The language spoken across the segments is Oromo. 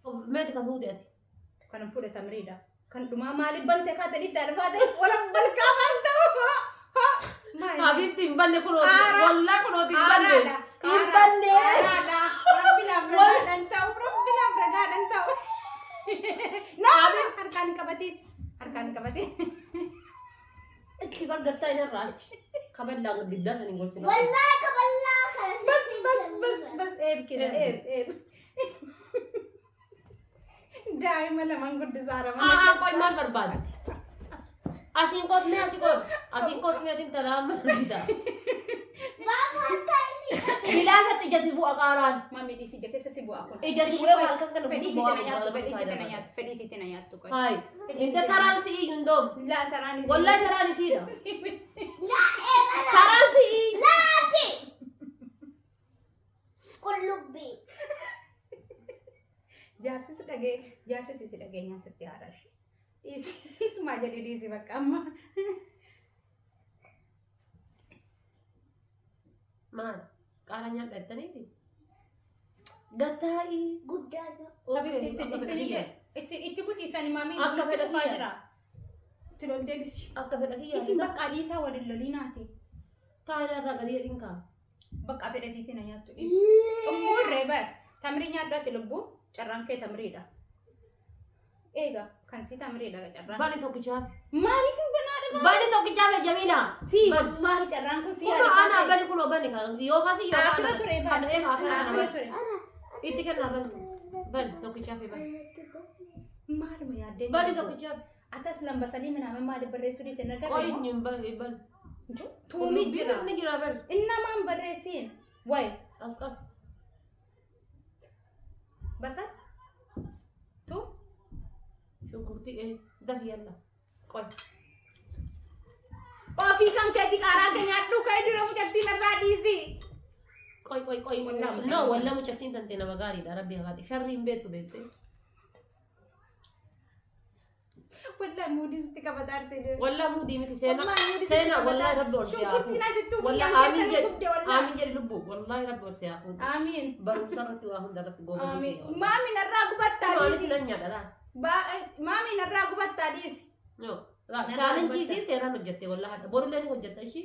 Meeti kan fuute ati. Kan fuudhe tamriidha. Kan dhumaa maaliif bante kaatanii darbaa ta'e wala balkaa waan ta'u. Maali? Habiibti hin banne kunooti. Qaaraa. Wallaa kunooti hin banne. Qaaraadha. Hin banne. Qaaraadha. Rabbi naaf ragaadhaan ta'u. Rabbi naaf ragaadhaan ta'u. Naa harkaan hin qabatiin. Harkaan hin qabatiin. Ichi bargattaa inarraa achi. Kaballaa giddaa san hin golchina. Wallaahi kaballaa kana. Bas bas bas bas eeb kira eeb eeb. Daa'ima lamaan guddisaa Haa mana. qoy maal barbaaddi? Asiin qoot mee achi qoot. Asiin qoot mee atiin talaa amma argita. Maama harka isii qabe. Bilaashatti ija si bu'a qaaraan. Mami dhiisi ija keessa si bu'a kun. Ija si bu'ee waan kan kana Fedhii sitti na nyaattu, fedhii sitti na nyaattu, fedhii sitti na nyaattu qoy. Hayi. Inta taraan si'ii hundoom. Laa taraan isii. Wallahi taraan isiidha. Laa eebala. Taraan si'ii. Laati. Qullubbii. Jaarsi si dhagee, jaarsi si dhageenyaan sitti haadha ishee. Dhiisi, isumaa jedhee dhiisi bakka amma. Maal? Qaara nyaadha jettaniiti? Gattaa'ii. Guddaadha. Habibti itti itti itti itti kutiisani maamii Akka fedha kufaa kiyya. jira. Itti lol deebisi. Akka fedha kiyya. Isin bakka adiisaa waliin loliinaati. Taa'ee irraa gadi jedhin kaa. Bakka fedha isiitti na nyaattu dhiisi. Xummuurree bar. Tamrii nyaadhu ati lubbuu. Carraan kee tamriidha. Eega kan si tamriidha carraan. Bani tokkichaaf. Maaliif hin banaa Bani tokkichaaf Jamiila. Si wallaahi carraan kun si Kunoo ana bani kunoo bani kan yookaas yookaan. Akira ture bar. Kan eega akira Akira kana. ture. Itti kennaa bani. Bani tokkichaaf bani. Maaluma yaaddeen? Bani tokkichaaf. Atas lambasalii minaamin maaliif barreessuu dhiise na Qoy garee hin bani bani. Tuumii jira. Ni jira bani. Innamaan barreessiin. Wayi As qab. basal. Tu. Shunkurtii ee dafi yalla. Qoy. Ofii kan keeti qaaraa kee nyaadhu ka'ee dura mucattiin irraa dhiisi. Qoy qoy qoy. Wallaa mucattiin. No wallaa mucattiin tante nama gaariidha rabbi hagaati. Sharri hin beektu beekte. Wallaahi muudii sitti qabataa jirti. Wallaa muudii miti seenaa. Wallaahi muudii sitti Seenaa qabataa wallaahi rabbi ol si haa Shunkurtiin asittuu Wallaahi funyaan aamin keessa ni jedhi. gubde wallaahi. Aamin jedhi lubbuu. Wallaahi rabbi ol si haa fuudhu. Amiin. Barumsa irratti waa hunda irratti goobazii Amiin. ta'e. Maami narraa gubattaa Maalis dhiisi. nan nyaadha laa. Maami narraa gubattaa dhiisi. No. Narraa Chaalenjii gubatta. isii seeraan hojjette wallaahi hadha. Borullee ni hojjetta ishii.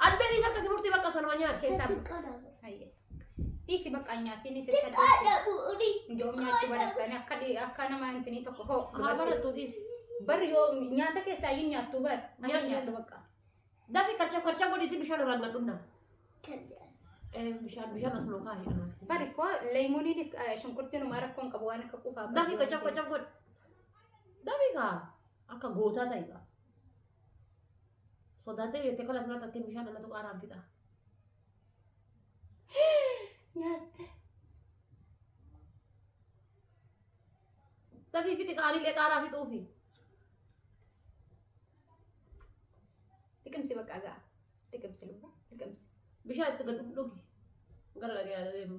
Albeen isa akkasii murtii bakka sanuma nyaadha. Keessaa Xiqqaadha. Hayyee. Dhiisi bakka nyaatiin isitti adda. Xiqqaadha bu'uuri. Ijoon nyaachuu barattanii akka akka nama intinii tokko hoo. Haa barattuu dhiisi. Bar yoo nyaata keessaa iyyuu nyaattu bar. Ani Nyaadhu. nyaadhu bakka. Dafi karcha karcha godhiitti bishaan irraan gadhunna. Bishaan bishaan as nuu kaa'i anaaf. Bari koo leemuuniin shunkurtiin homaa rakkoon qabu waan akka qufaa. Dafi karcha karcha godhi. Dafi kaa akka gootaa ta'i kaa. Sodaatee jettee kala asirratti akkin bishaan anatu qaaraan fixa. Nyaatte. Dafii fixi qaaniilee qaaraa fixuufi. Liqimsi bakka ga'a. Liqimsi lubbuu. Liqimsi. Bishaan itti gad dhugi. Gara dhagee haa deemu.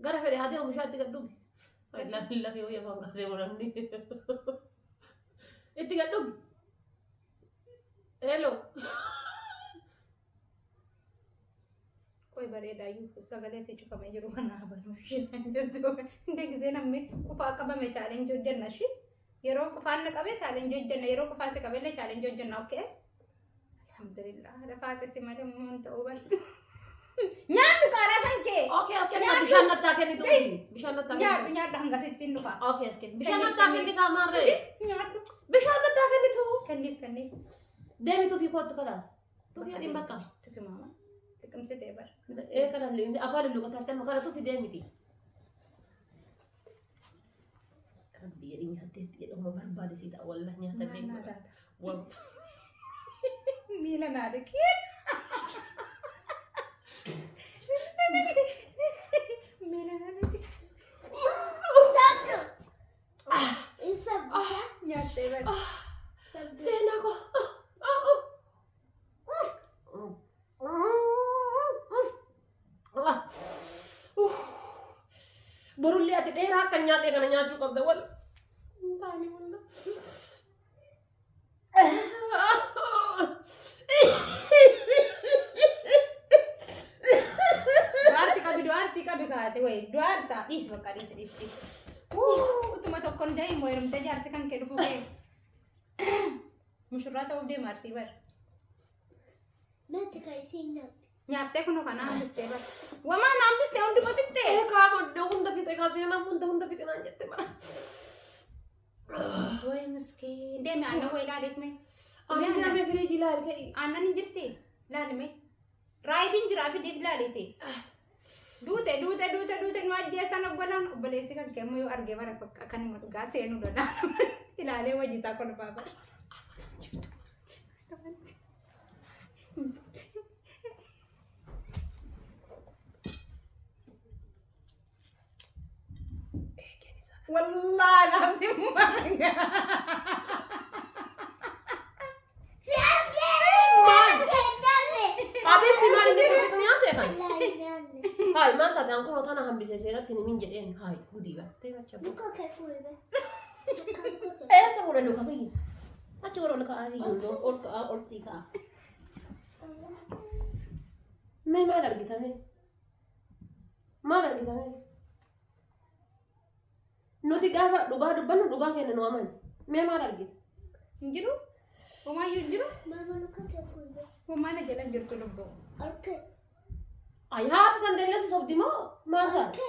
Gara fedhe haa deemu bishaan itti gad dhugi. Lafee lafee wayii afaan kaasee godhanni. Itti gad dhugi. Hello. Qoy bareedaa iyyuu sagalee si cufamee jiru kana banuu ishee jettu. Hindi gisee namni qufaa qabame chaalenjii hojjenna ishee. Yeroo qufaan na qabe chaalenjii hojjenna yeroo qufaan si qabellee chaalenjii hojjenna okee. Alhamdulillah rafaa si malee immoo ta'uu bar. Nyaadhu qaaraa kan kee. Okay, as kenna bishaan nattaa kennitu. Bishaan nattaa Nyaadhu kennitu. nyaadhu hanga sitti hin dhufa. Okay, as kenni. Bishaan nattaa kennitu maarree. Nyaadhu. Bishaan nattaa kennitu. Kenniif kenniif. Deemi tufii kootu kalaas. Tufii adiin bakka. Tufi maama. Liqimsitee bar. Ee kana afaan lulluqataa jirtan kana tufi deemiti. Rabbi jedhi nyaatteetti jedhamu barbaade sii ta'a wallah nyaata Maal naa taata? Wal. Miila naa dhiqi. Miila naa dhiqi. Sabdu. Sabdu. Nyaattee bar. Seenaa koo. Borullee ati dheeraa akka nyaadhee kana nyaachuu qabda wal. Hin taane walla. Du'aarti qabi du'aarti qabi kaate wayi du'aarta dhiisi bakka dhiisi dhiisi dhiisi. Utuma tokkoon deemu heerumtee jaarsi kan kee dhufu kee. Mushurraa ta'uuf deema artii bar. Natti kan isiin nyaatti. Nyaattee kunoo kana hambistee bar. Wamaa na hambistee hunduma fixxee. Ee kaama hunda fixe kaa seenaa hunda hunda fixe naan jette bara. Way miskiin deemi aannan wayi ilaaliif mee. Ani deemee firiijii ilaali ka'i. Aannan hin jirti ilaali mee. Raayibiin jiraa fidiif ilaaliiti. Duute duute duute duute nu ajjeesan obbolaan obboleessi kan kee immoo yoo argee bara bakka akkanuma dhugaa seenuu danda'a. Ilaalee hojii isaa kolfaa bara. Wallaahi laazim Abeetti maal inni kuusitu nyaate kan? Hayi maal taate an kunoo tana hambisee seenatti ni min jedheen hayi gudii battee bacha. Eessa fuudhan luka biyya? Achi warra ol ka'aa biyya ol ka'aa ol sii ka'a. Mee maal argita mee? Maal argita mee? Nuti gaafa dhugaa dubbannu dhugaa keenya nu amani. Mee maal argita? Hin jiru? Homaayyuu hin jiru? Homaa na jala hin jirtu lubbuu. Ayi haati kan deellasi sobdi moo maal taate?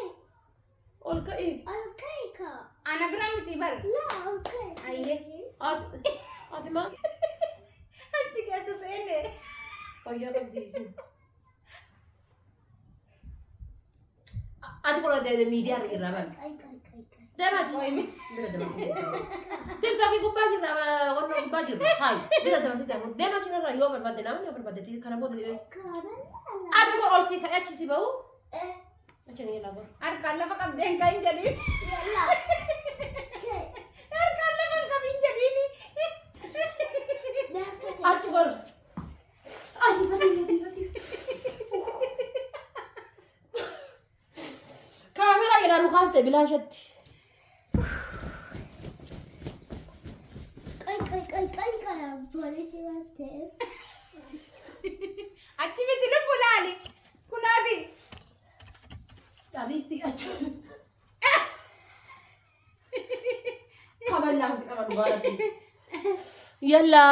Ol ka'ii. Ana bira miti bar. Ayyee. Ati maal? Achi keessa seene. Fayyaa qabdi isin. Ati kun deemee miidiyaa irra jirra bari. Deema achi. Bira dabarsite. TikTokii gubbaa jirra wanna gubbaa jirra. Hayi bira dabarsite. Deema achi irra yoo barbaadde namni yoo barbaadde kana booda deemee. Ati kun ol si ka'ee achi si ba'u. Achi ni lafa. Harkaan lafa qabdee hin ka'in jedhiin. Harkaan lafa hin qabin jedhiin. Achi gor. Ayi bati bati bati. Kaameraa ilaalu kaafte bilaashatti. Achi miti lubbu laali. Kunaati. Dhabiitti achi. Kaballaan qaba dhugaa rabbi. Yalla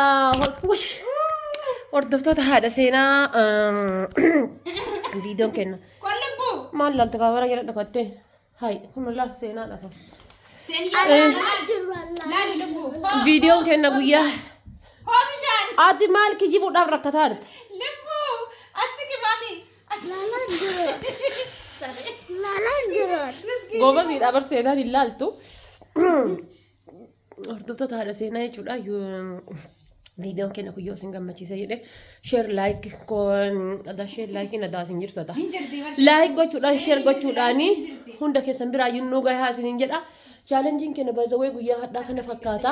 hordoftoota haadha seenaa viidiyoon kenna. Kun lubbu. Maal laalta kaameraa jala dhokattee? Hayi kun laal seenaadha ta'u. Seen laali lubbu. Viidiyoon kenna guyyaa. Hoo bishaan. Ati maal kijibuudhaaf rakkataa jirta? Lubbu. Asi kibaami. Saree. Goobasiidha bar seenaan hin laaltu. Hordoftoota haadha seenaa jechuudha. Viidiyoon keenya kun yoo isin gammachiise jedhe share like adaa share like adaa isin jirtu adaa. Hin jirti bar. Like gochuudhaan share gochuudhaan hunda keessan biraa nu gahaa isiniin jedha. Challengeiin keenya baay'ee guyyaa hadhaa kana fakkaata.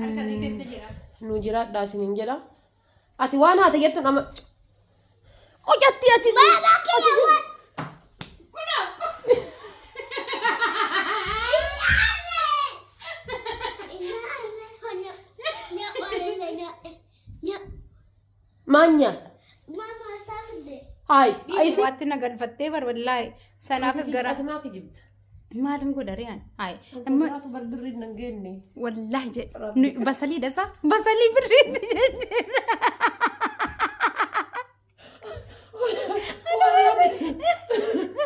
Harkasii keessa jira. Nu jiraadhaa isiniin jedha. Ati waan haate jettu nama. Hojjatti ati. Kunoo. Maal nyaadha? Hayi. Waatti na galfattee bar wallaahi. Sanaafis gara. Ati maa kijibta? Maalin godha riyaan? Hayi. Amma bar birrii nan geenne. Wallaahi jedhe. Basalii dhasa? Basalii birriitti jedhe.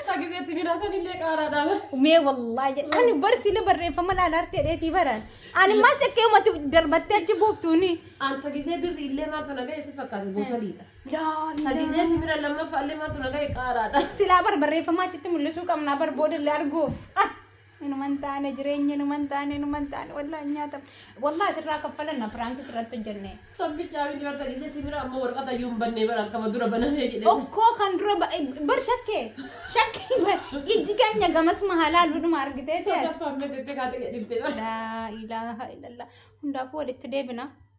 Tagiseetti midhaasan illee qaaraadha. Mee wallaahi jedhe. Ani barsiila barreeffama laalaarti jedheetii baran. Ani maas shakkee uummati darbattee achi buuftuuni. An tagisee birrii illee maaltu na ga'e si fakkaate bosaliidha. Laa Tagisee timira lammaffaa illee maaltu na ga'e qaaraadha. Silaa bar barreeffama achitti mul'isuu qabnaa bar boodallee arguuf. Inuman taane jireenya inuman taane inuman taane wallaahi nyaatam. Wallaahi sirraa kaffalanna prankii sirratti hojjenne. Sabbicha miti bar tagisee timira ammoo warqata iyyuu hin bannee bara akkama dura banamee jedhe. Okkoo kan dura bar shakkee shakkee bar ijji keenya gamas mahalaa argitee ta'e. Sadaffaan meetettee kaatee dhibdee bara. Laa ilaaha illallah. Hundaafuu walitti deebina.